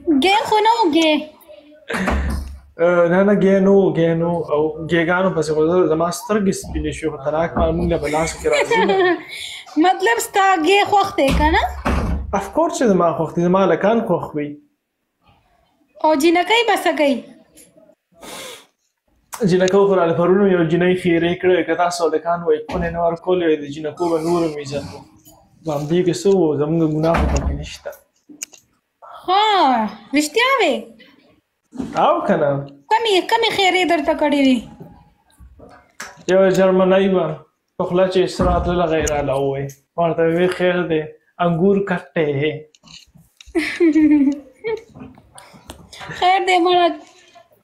ګې خو نه و ګې. نه نه، ګې نو، ګې نو. او ګېګانو پسې خو زما سترګې سپینې شوې، خو طلاق مال مونږ له په لاسو کې راځي نه. مطلب ستا ګې خوښ دی که نه؟ اف کورس چې زما خوښ دي، زما هلکان خوښ وي. او جینکۍ به څه کوي؟ جینکو خو راله پرون یو جینۍ خیرې کړې. که تاسو هلکان وای کونې نه ورکولې وای، د جینکو به نور هم عزت و. نو همدې کې څه وو، زمونږ ګناه خو پکې نشته. ها، رښتیا وې؟ او که نه؟ کمې کمې خیرې درته کړې وي؟ یوه جرمنۍ وه، په خوله چې څه راتلله هغه یې راله وویل. ورته وی خیر دی، انګور کټې. خیر دی مړه،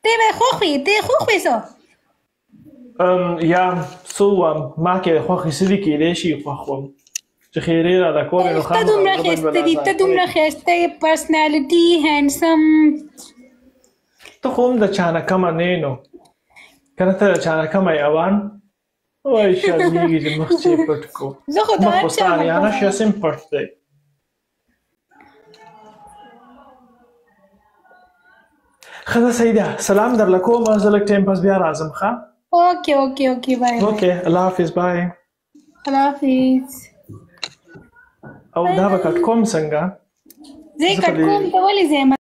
ته به خوښ وي، ته خوښ وې څه؟ یا څه ووم، ما کې خوښې څه دي؟ کېدای شي خوښ وم چې خیرې راله کولې، نو ته خامخا دومره هغه بل ښایسته دي، ته دومره ښایسته یې، پرسنالټي، هینډسم. ته خو هم د چا نه کمه نه یې، نو که نه ته د چا نه کمه یې؟ اوان وای شرمېږي چې مخ چې پټ کو. زه خو د مخ هر خو چا ستا نه اریانه کمه. شي، هسې هم پټ دی. ښه ده، صحیح ده، سلام درله کوم، زه لږ ټایم پس بیا راځم. ښه؟ اوکې اوکې اوکې، بای بای. اوکې، الله حافظ، بای. الله حافظ. او بای دا به بای. کټ کوم څنګه؟ زه یې زه په کټ دې کوم، ته ولې ځې؟